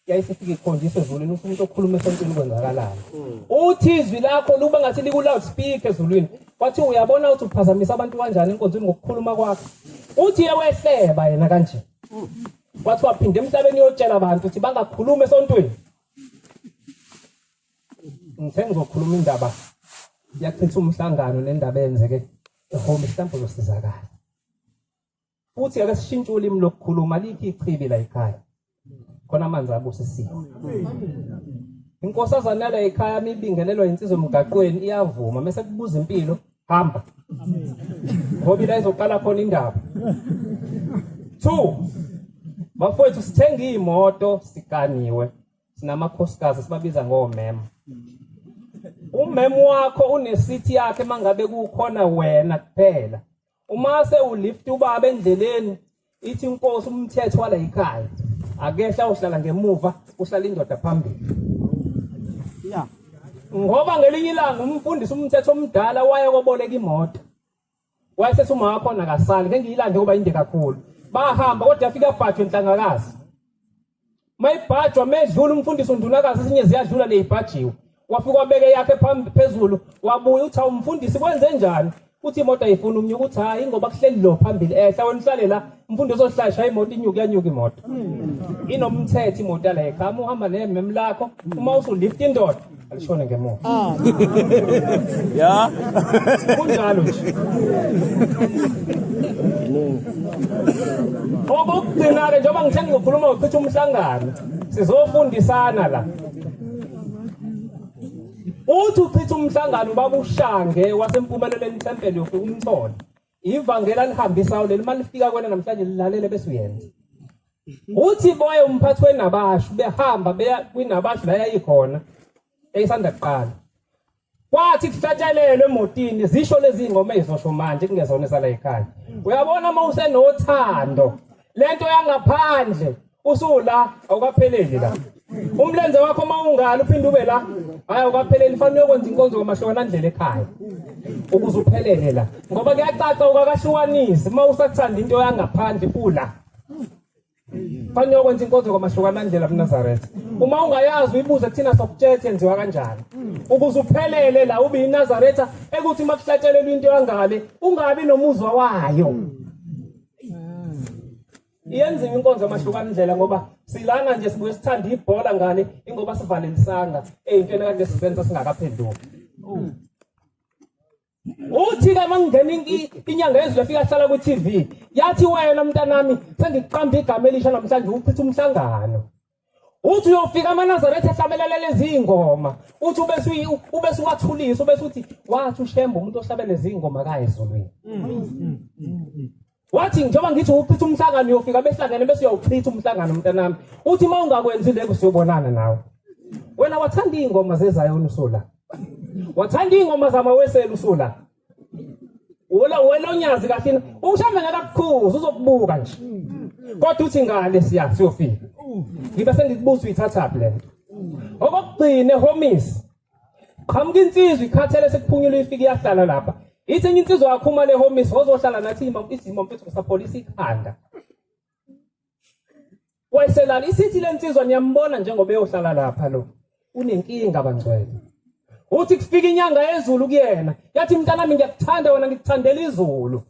yayisifika ikhonjiswa ezulwini ukuthi umuntu okhuluma esontweni kwenzakalani. Uthi izwi lakho luba ngathi liku loudspeaker ezulwini. Kwathi uyabona ukuthi uphazamisa abantu kanjani enkonzweni ngokukhuluma kwakho. Uthi yewehleba yena kanje. Kwathi waphinda emhlabeni uyotshela abantu ukuthi bangakhuluma esontweni. Ngithe ngizokhuluma indaba yachitha umhlangano nendaba eyenzeke ehome mhlawumbe uzosizakala. Futhi ake sishintshe ulimi lokukhuluma likho ichibi la ekhaya. Khona amanzi abusisiwe. Inkosazana yala ekhaya mibingelelwa insizwa emgaqweni iyavuma mase kubuza impilo hamba. Ngoba ila izoqala khona indaba. 2 Bafowethu sithenga imoto siganiwe sinamakhosikazi sibabiza ngomem. Umem wakho unesithi yakhe mangabe kukhona wena kuphela. Uma sewulift ubaba endleleni ithi inkosi umthetho wala ekhaya akehla uhlala ngemuva uhlala indoda phambili. Yeah. Ngoba ngelinye ilanga umfundisi umthetho omdala waye koboleka imoto. Wayesethi uma wakhona akasali ngeke ngiyilande ngoba inde kakhulu. Bahamba kodwa yafika yabhajwa enhlangakazi. Mayibhajwa medlula umfundisi undunakazi ezinye ziyadlula leyibhajiwe. Wafika wabeke yakhe phambi phezulu wabuya uthi awumfundisi kwenze njani? Uthi imoto ayifuni umnyuka uthi hayi ngoba kuhleli lo phambili ehla wena uhlale la umfundisi ohlala shaya imoto inyuka yanyuka imoto. Inomthetho imoto yala ekhaya uma uhamba nemem lakho uma usulift indoda alishone ngemuva. Ya. Kunjalo nje. Ziningi. Okokugcina-ke njengoba ngithe ngizokhuluma ngokuchitha umhlangano, sizofundisana la. Uthi uchitha umhlangano ubaba uShange waseMpumelelweni Temple uyofika umthole. Ivangeli alihambisayo leli uma lifika kwena namhlanje lilalele bese uyenza. Uthi boye umphathi wenabashu behamba beya kwinabashu la yayikhona eyisanda kuqala. Kwathi kuhlatshelelwe emotini zisho lezi ngoma ezizosho manje kungezona esala ekhaya. Uyabona uma usenothando lento yangaphandle usula awukapheleli la. Umlenze wakho uma ungala uphinde ube la hayi awukapheleli fanele uyokwenza inkonzo kwamahlokana ndlela ekhaya ukuze uphelele la ngoba kuyacaca ukakahlukanisi uma usathanda into yangaphandle ula. Fanele uyokwenza inkonzo kwamahlukana ndlela kuNazaretha. Uma ungayazi uyibuze kuthina sokutshela yenziwa kanjani. Ukuze uphelele la ube iNazaretha ekuthi uma kuhlatshelelwa into yangale ungabi nomuzwa wayo. Iyenziwa inkonzo yamahlukana ndlela ngoba silana nje sibuye sithanda ibhola ngale ingoba sivalelisanga eyintweni kade sizenza singakaphenduki. Uthi ke mangingena inyanga yezulu efika hlala ku TV yathi wena mntanami sengikuqamba igama elisha namhlanje uchitha umhlangano. Uthi uyofika amaNazaretha ehlabelela lezi ingoma uthi ubese ubese uwathulisa ubese uthi wathi uShembe umuntu ohlabele lezi ingoma kaye ezulwini. Wathi njengoba ngithi uchitha umhlangano uyofika behlangene bese uyawuchitha umhlangano mntanami. Uthi uma ungakwenzi lokho siyobonana nawe. Wena wathanda izingoma zeZayoni usula. Wathanda izingoma zamaweseli usula. Wena wena onyazi kahle uShembe ngeke akukhuze uzokubuka nje. Kodwa uthi ngale siya siyofika. Ngibe sengikubuza uyithathaphi lento. Okokugcina eHomies Qhamuka insizwa ikhathele sekuphunyulwa ifike iyahlala lapha. Ithi enye insizwa yakhuma le homies ozohlala nathi izimo mfethu ngisapholisa ikhanda. Wayeselala isithi le nsizwa niyambona njengoba eyohlala lapha lo. Unenkinga bangcwele. Uthi kufika inyanga yezulu kuyena. Yathi mntanami ngiyakuthanda wena ngikuthandela izulu.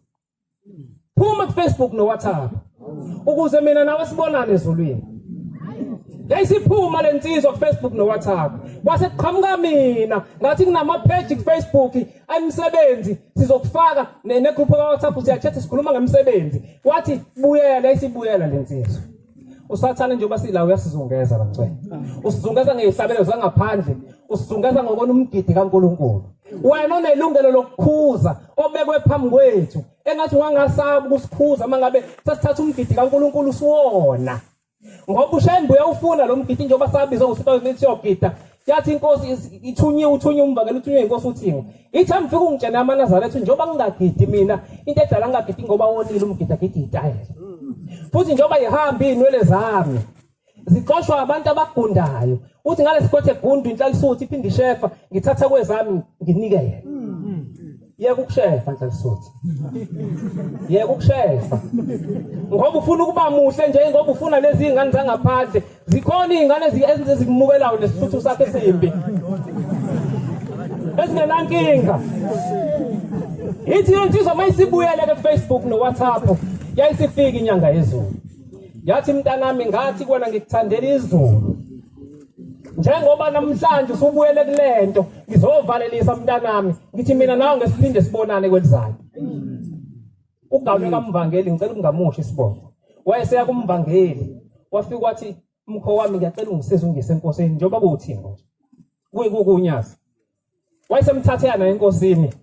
Phuma ku-Facebook no-WhatsApp ukuze mina nawe sibonane ezulwini. Yayisiphuma le nsizwa ku-Facebook no-WhatsApp. Kwase kuqhamuka mina ngathi kunama-page ku-Facebook ayimisebenzi sizokufaka ne-group ka-WhatsApp siyachatha sikhuluma ngemisebenzi. Wathi buyela isibuyela le nsizwa. Usathane njengoba sila uyasizungeza bangcwele. Usizungeza ngezihlabelo zangaphandle, usizungeza ngokona umgidi kaNkuluNkulu. Wena onelungelo lokukhuza obekwe phambi kwethu engathi ungangasabi ukusikhuza mangabe sesithatha umgidi kaNkuluNkulu siwona. Ngoba uShembe uyawufuna lo mgidi njengoba sabizwa ngo-2008 siyogida. Yathi inkosi ithunyiwe uthunyiwe umvangeli uthunyiwe inkosi uthingo. Ithi angifike ungitshene amaNazaretha njengoba ngingagidi mina into edala ngingagidi ngoba wonile umgidi agidi itayela. Futhi njengoba ihamba izinwele zami zixoshwa abantu abagundayo uthi ngalesikothe egundu inhlalisuthi iphinde ishefa ngithatha kwezami nginike yena. Yeka ukushefa nhlalisuthi. Yeka ukushefa. Ngoba ufuna ukuba muhle nje ngoba ufuna lezi zingane zangaphandle zikhona izingane ezikumukelayo nesihluthu sakhe esimbi. Ezingenankinga. Ithi insizwa mayisibuyele ke Facebook no WhatsApp yayisifika inyanga yezulu. Yathi mntanami ngathi kuwena ngikuthandela izulu. Njengoba namhlanje usubuyele kulento ngizovalelisa mntanami ngithi mina nawe ngesiphinde sibonane kwelizayo. Ugalwe kamvangeli ngicela ukungamusho isibongo. Wayeseya kumvangeli wafika wathi mkho wami ngiyacela ungisize ungise enkosini njengoba kuwuthingo nje. Kuyikukunyazi. Wayesemthathe yana enkosini.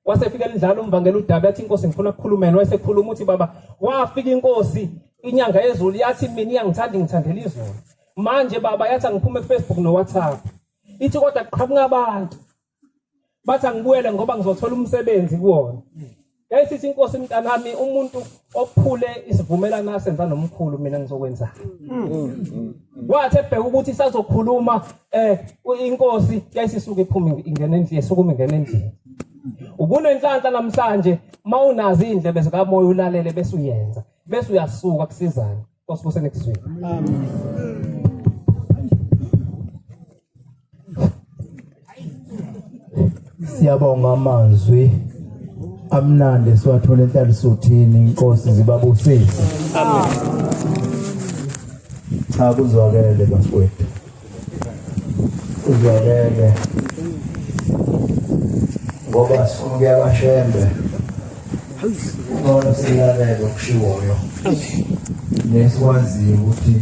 Wasefika elidlala umvangeli udaba yathi inkosi ngifuna ukukhulumela wayesekhuluma uthi baba wafika inkosi inyanga yezulu yathi mina iyangithanda ngithandela izulu. Manje baba yathi angiphume kuFacebook noWhatsApp. Ithi kodwa kuqhamuka abantu. Bathi angibuyele ngoba ngizothola umsebenzi kuwona. Yayisithi inkosi mntanami umuntu ophule isivumelano asenza nomkhulu mina ngizokwenzani. Wathi ebheka ukuthi isazokhuluma inkosi yayisisuka iphuma ingena endlini isukuma ingena endlini. Ubunenhlanhla namhlanje mawunazo indlebe zikamoya ulalele bese uyenza bese uyasuka kusizana. Nkosi buse nekuzwile. Amen. Siyabonga amazwi amnandi siwathola enhlalisuthini inkosi zibabusise. Amen. Cha kuzwakele bafowethu. Kuzwakele. Ngoba sifuna ukuya kwaShembe. Kungcono silalele okushiwoyo nesikwaziyo ukuthi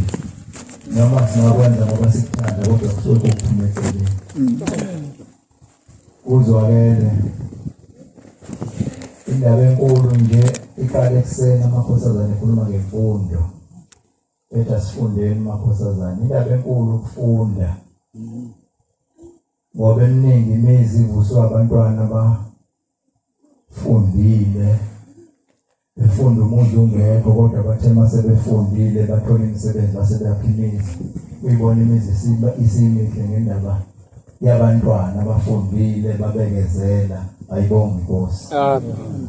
noma singakwenza ngoba sikuthanda kodwa kusuke kuphuma eceleni. Kuzwakele indaba enkulu nje iqale ekuseni amakhosazane ekhuluma ngemfundo. Ethi asifundeni makhosazane, indaba enkulu ukufunda. Ngoba eminingi imizi ivuswe abantwana abafundile befunda umuzi ungekho kodwa bathe uma sebefundile bathola imisebenzi base beyakha imizi. Uyibona imizi isimihle ngendaba yabantwana abafundile babekezela. Ayibonge inkosi. Amen.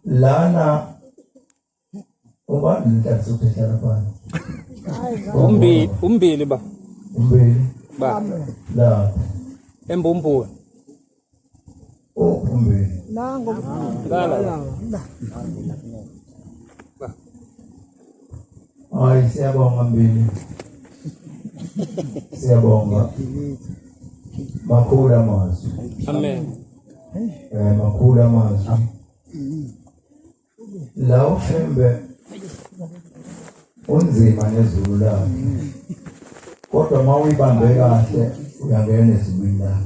Lana ubani lenhlansi ukuthi ehlala phansi? Umbili, umbili ba. Umbili. Ba. La. Embumbulu. Oh, umbili. Nango. Ngala. Ba. Hayi siyabonga mbili. Siyabonga. Makhulu amazwi. Amen. Makhulu amazwi. La uShembe unzima nezulu lakhe. Kodwa uma uyibambe kahle uyangena ezulwini lakhe.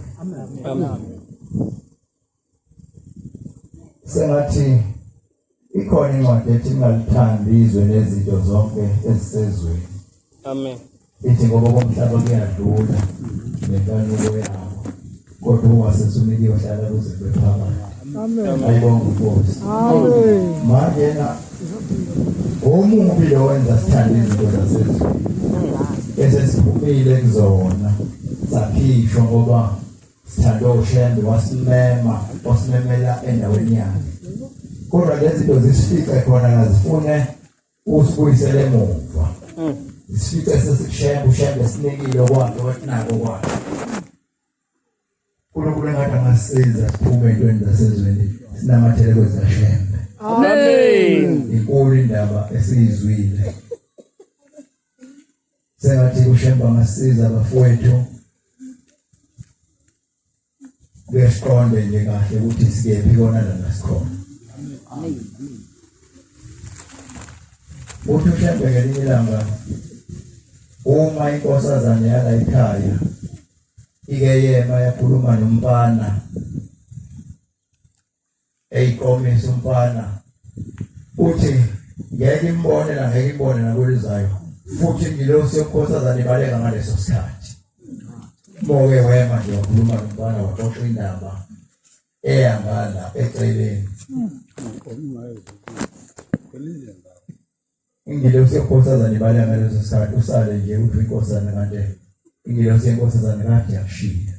Amen. Sengathi ikhona incwadi ethi ningalithandi izwe nezinto zonke ezisezweni. Amen. Ithi ngoba komhlaba kuyadlula nenkanuko yawo. Kodwa ungasesumi kuyohlala kuze kube phakade. Amen. Ayibonge inkosi. Amen. Manje na omubi lo wenza sithande izinto zasezweni. Esesiphumile kuzona sakhishwa ngoba sithande uShembe wasimema wasimemela endaweni yakhe. Kodwa lezi zinto zisifice khona ngazifune usibuyisele emuva. Isifice sesikuShembe, uShembe sinikile kwakhe wathi nako kwakhe. uNkulunkulu engathi angasiza siphume entweni zasezweni sinamathele kwezikaShembe. Amen. Inkulu indaba esiyizwile. Sengathi uShembe angasiza bafowethu. Kuyasiqonde nje kahle ukuthi sikephi kona la sikhona. Uthi uShembe ngelinye ilanga uma inkosazane yala ekhaya ike yema yakhuluma nomfana eyiqomisa umfana uthi ngeke imbone la ngeke imbone nakulizayo futhi ingilosi yobukhosazane ibaleka ngaleso sikhathi. Moke wema nje wakhuluma nomfana waxoxa indaba eyangala eceleni. Ingilosi yobukhosazane ibaleka ngaleso sikhathi usale nje uthi inkosana kanti ingilosi yenkosazane kade yakushiya.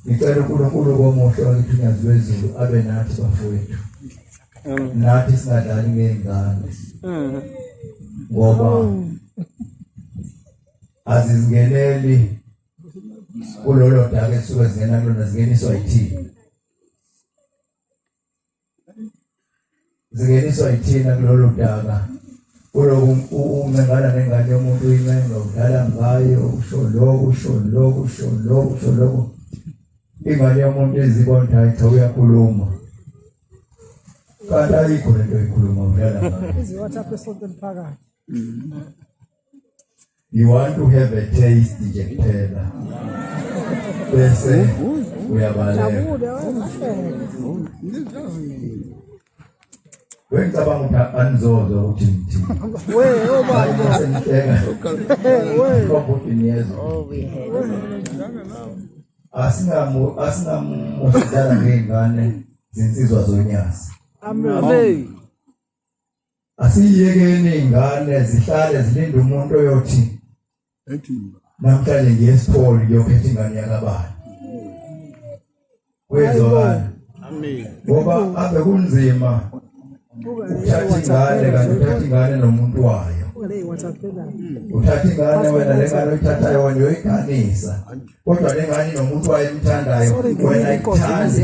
Ngicela uNkulunkulu komuhle wakithi uNyazi lwezulu abe nathi bafowethu. Nathi singadlali ngey'ngane. Ngoba azizingeneli kulolo daka esisuke zingena kulona, zingeniswa yithina. Zingeniswa yithina kulolo daka. Kuloku uncengana nengane yomuntu uyincenga udlala ngayo usho lokhu usho lokhu usho lokhu usho lokhu. Ingane yomuntu izibona ukuthi hayi cha uyakhuluma. Kanti ayikho lento oyikhuluma udlala ngayo. Izi-WhatsApp esontweni phakathi. You want to have a taste nje kuphela. Bese uyabaleka. Jabule wena. Bengicabanga ukuthi anizozwa ukuthi ngithini. We obaba. Sengihleka. We. Kodwa ukuthi niyezwa. Oh, we had. Asingamusidlala ngey'ngane zinsizwa zonyazi. Amen. Asiyekeni iy'ngane zihlale zilinde umuntu oyothi namhlanje ngiye esipholi ngiyokhetha ingane yakabani. Kuyezwakala. Ngoba ave kunzima ukuthatha ingane kanti uthatha ingane nomuntu wayo. Uthatha ingane wena le ngane oyithathayo wena uyoyiganisa. Kodwa le ngane nomuntu wayo emthandayo wena ikuthandi.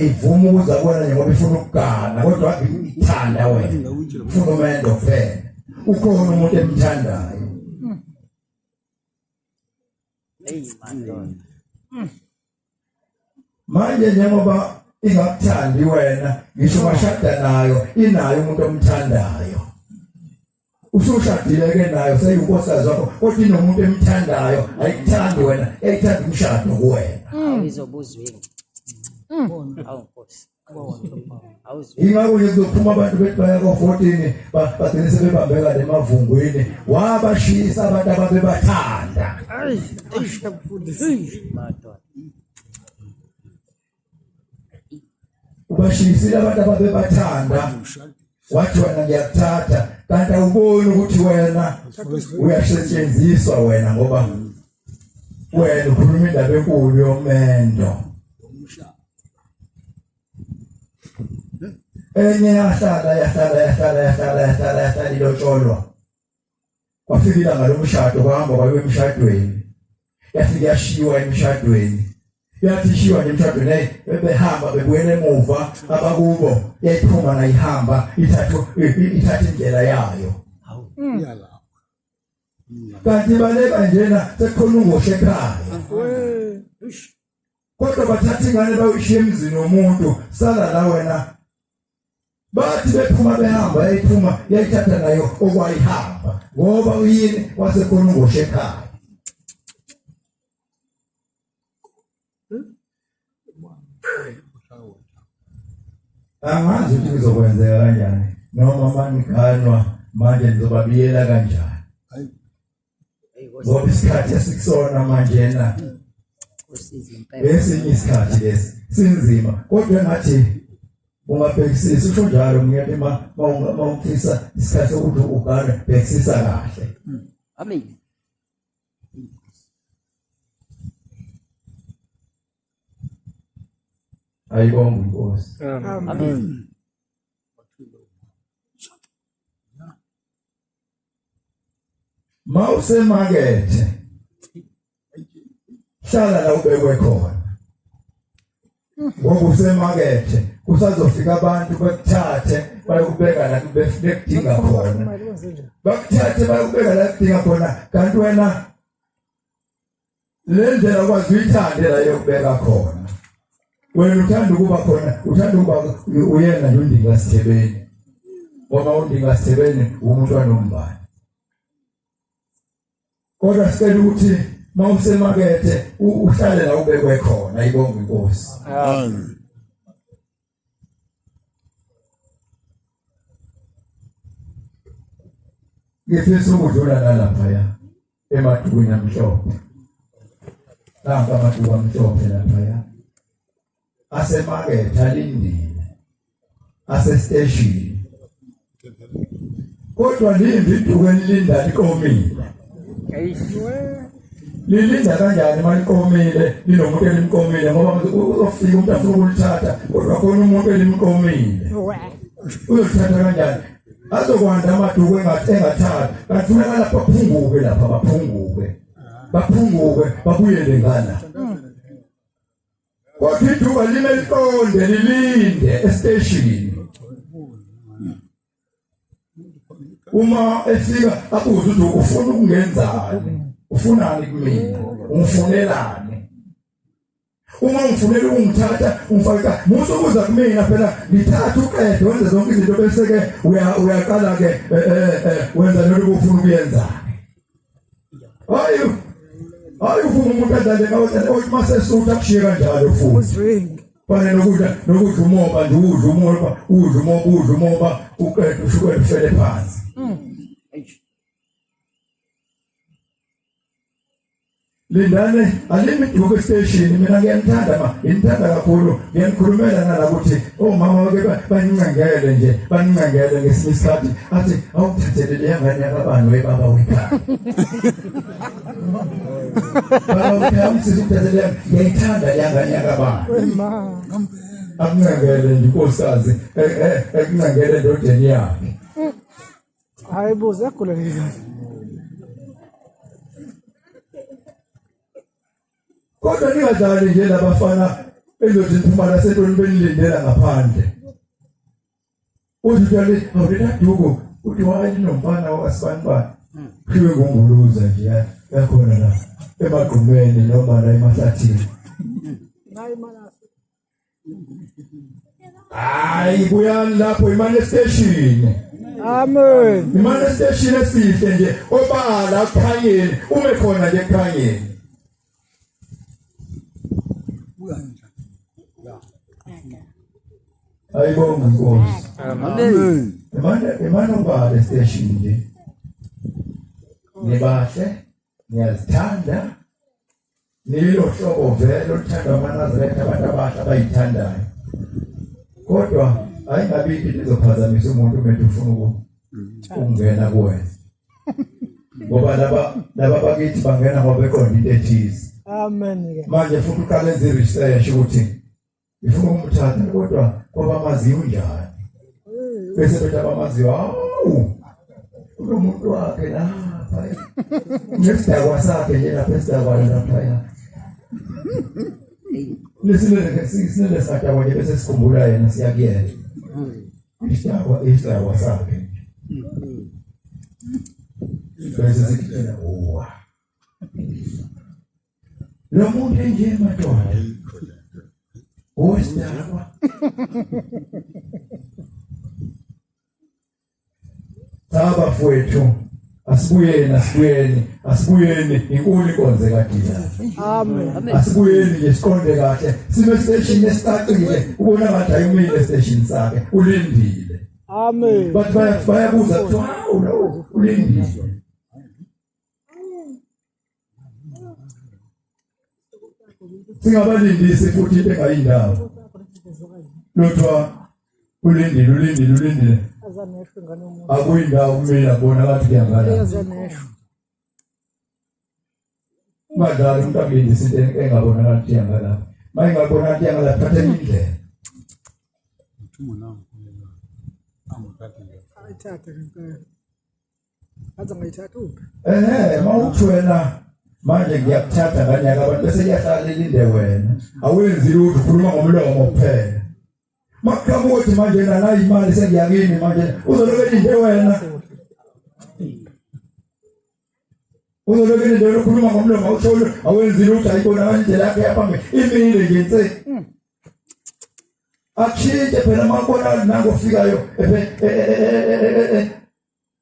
Ivuma ukuza kuwena nje ngoba ifuna ukugana kodwa ithanda wena. Ufuna umendo kuphela. Ukhona umuntu emthandayo. Hey, madoda. Manje njengoba ingakuthandi wena, ngisho washada nayo, inayo umuntu omthandayo. Usushadile ke nayo seyinkosikazi wakho, kodwa inomuntu emthandayo, ayikuthandi wena, eyithanda umshado kuwena. Awizobuzwini. Awu Nkosi. Ingakho nje kuzophuma abantu bethi baya ko-14 bagcine sebebambeka nemavungwini, wabashisa abantu ababebathanda. Ubashisile abantu ababebathanda, wathi wena ngiyakuthatha, kanti awuboni ukuthi wena uyasetshenziswa wena, ngoba wena ukhuluma indaba enkulu yomendo. Enye yahlala yahlala yahlala yahlala yahlala yahlala ilotsholwa, kwafika ilanga lomshado, kwahamba kwayiwa emshadweni, yafika yashiwa emshadweni, yathi ishiwa nje emshadweni, hey, bebehamba bebuyela emuva abakubo, yayiphuma nayihamba ithatha indlela yayo. Kanti baleka njena sekukhona ungoshe ekhaya. Kodwa bathatha ingane bayishiya emzini womuntu, sala la wena. Bathi bephuma behamba, yayiphuma yayithatha nayo okwayihamba, ngoba uyini wasekhona ungoshe ekhaya. Angazi ukuthi kuzokwenzeka kanjani, noma maniganwa manje nizobabiyela kanjani, ngoba isikhathi esikusona manjena esinye isikhathi lesi sinzima, kodwa engathi ungabhekisisa, usho njalo ngiyathi ma ufisa isikhathi sokuthi uganwe, bhekisisa kahle. Amen. Ayibonge inkosi. Amen. Mawusemakethe hlala la ubekwe khona, ngoba usemakethe kusazofika abantu bakuthathe bayokubeka la bekudinga khona, bakuthathe bayokubeka la kudinga khona, kanti wena le ndlela ukwazi uyithande la yokubeka khona. Wena uthanda ukuba khona, uthanda ukuba uyena nje undinga sithebeni, ngoba undinga sithebeni umuntu anombani. Kodwa sicela ukuthi mawusemakethe uhlale la ubekwe khona. Ayibonge inkosi. Amen. Ngifisa ukudlula nalaphaya emadukwini amhlophe. Nanka amaduku amhlophe laphaya asemakethe alindile, asesiteshini, kodwa limbi iduku elilinda liqomile. Lilinda kanjani uma liqomile, linomuntu elimqomile? Ngoba uzofika umuntu afuna ukulithatha, kodwa khona umuntu elimqomile, uyolithatha kanjani? Azokwanda amaduku engathatha, kanti funeka lapha baphunguke, lapha baphunguke, baphunguke babuyele ngala. Kodwa iduka lime liqonde lilinde esiteshini. Uma efika abuze ukuthi ufuna ukungenzani, ufunani kumina, ungifunelani? Uma ungifunela ukungithatha ungifaka, musa ukuza kumina phela, ngithatha uqede wenze zonke izinto, bese ke uyaqala ke wenza lokho ufuna ukuyenza. Hayi hayi, ufuna umuntu adlale ngawe, othi masesutha kushiye kanjalo futhi. Fane nokudla nokudla umoba nje, udla umoba, udla umoba, udla umoba, uqede ushukela ufele phansi. Lindane alimiduko station, mina ngiyanithanda ma, ngithanda kakhulu, ngiyanikhulumela nala ukuthi omama bake banincengele nje, banincengele ngesinye isikhathi, athi awuthathele le ngane yakabani webaba wekhaya. Baba wekhaya umsiza ukuthathele, ngiyayithanda le ngane yakabani. Akuncengele nje unkosikazi, ekuncengele endodeni yakhe. Hayi bo, ziyagula lezi. Kodwa ningadlali nje labafana endoda niphuma lasentweni benilindela ngaphandle. Uthi utshale awulela duku, uthi wayi nomfana wakasibanibani. Khiwe ngunguluza nje yakhona la emagqumeni noma la emahlathini. Nayi malasi. Hayi buyani lapho imane station. Amen. Imane station esihle nje obala kukhanyeni ume khona nje kukhanyeni. Ayibonga Nkosi. Amen. Imane imane obala station nje. Nibahle, niyazithanda. Nilo hlobo vele oluthanda amaNazaretha abantu abahle abayithandayo. Kodwa ayingabi into ezophazamisa umuntu uma ufuna ukungena kuwena. Ngoba laba bakithi bangena ngoba beqonda into ethize. Amen ke. Manje futhi uqala enze research ukuthi ngifuna ukumthatha kodwa kwaba amaziyo unjani. Bese bethi abamaziyo hawu unomuntu wakhe lapha. Nesidakwa sakhe nje lapha esidakwa lapha. Lesilele sinele sadakwa nje bese sikhumbula yena siyakuyena. Isidakwa sakhe. Bese sithi owa. Lo muntu nje madoda. Owesidakwa. Cha bafowethu, asibuyeni asibuyeni asibuyeni inkulu inkonzo kaDila. Amen. Asibuyeni nje siqonde kahle. Sime station esicacile ubona ngathi ayumile station sakhe ulindile. Amen. Bathi bayabuza kuthiwa hawu lo ulindile. Singabalindisi futhi into engayindawo. Lothiwa ulindile ulindile ulindile. Akuyindawo kumina bona ngathi kuyangala. Ungadlali umuntu akulindisa into engabonakali ukuthi iyangalapha. Uma ingabonakali ukuthi iyangalapha, thatha enye indlela. Ayithathe ngempela. Aze ngayithatha uphi? Mawuthi wena manje ngiyakuthatha nganyaka abantu bese iyahlala ilinde wena. Awenzi lutho ukhuluma ngomlomo kuphela. Makuqhamuka ukuthi manje nayi imali sengiyakini manje uzolobe elinde wena. Uzolobe elinde wena ukhuluma ngomlomo awusho awenzi lutho ayibonakala indlela yakhe yaphambili imile nje nse. Atshintshe phela makubonakala nangofikayo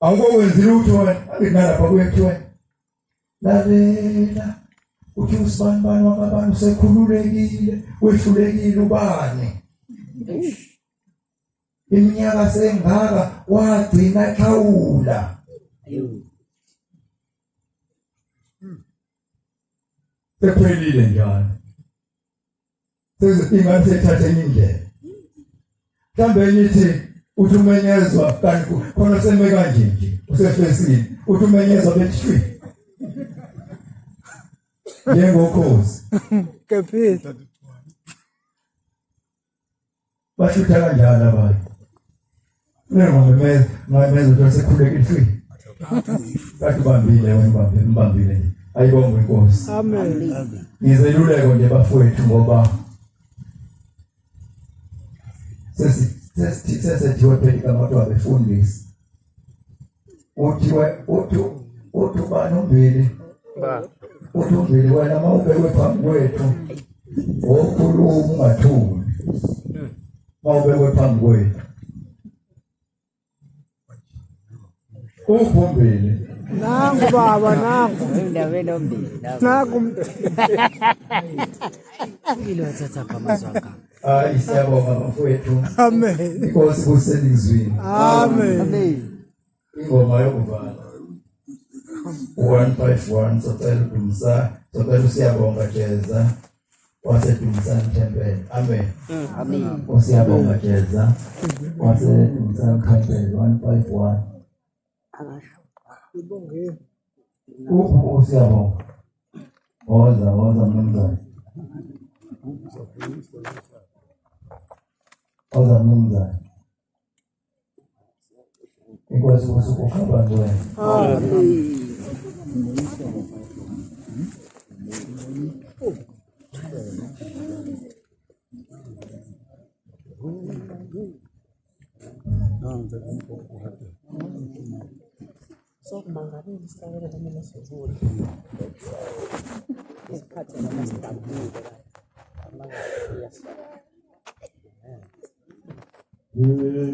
awukwenzi lutho wena angithi nalapha kuye kuthiwe lalela uthi usibani bani wakabani usekhululekile wehlulekile ubani iminyaka sengaka wagcina xhawula. Sekuphelile njalo. Ingane seyithathe enye indlela. Mhlawumbe enye ithi uthi umenyezwa kanti khona seme kanje nje usefesini uthi umenyezwa bethi shwi njengokhozi. Kephile. Bashutha kanjani abantu? Mina ngamemeza ngamemeza ukuthi sekhulekile shwi. Kanti ubambile wena ubambile ubambile nje. Ayibongwe inkosi. Amen. Ngizeluleko nje bafowethu ngoba sesethiwe phela igama kuthiwa abefundisi. Uthiwe uthi ubani umbili? Uthi umbili wena uma ubekwe phambi kwethu wokhuluma ungathuli. Uma ubekwe phambi kwethu. Uphumbili. Nangu baba nangu. Indaba enombili. Nangu. Ile wathatha amazwi akho. Hayi siyabonga bafowethu. Amen. Inkosi kuselizwini. Amen. Amen. Ingoma yokuvala. 151 socela uDumisa, socela usiyabonga Jeza waseDumisani Temple. Amen. Amen. Usiyabonga Jeza waseDumisani Temple 151. Uphi usiyabonga? Woza woza mnumzane. Woza mnumzane. Inkosi kusukukhaba wena. Amen. Sokumangalisa isabelo noma sizule. Isikhathi noma sidabukile. Amanga. Oh,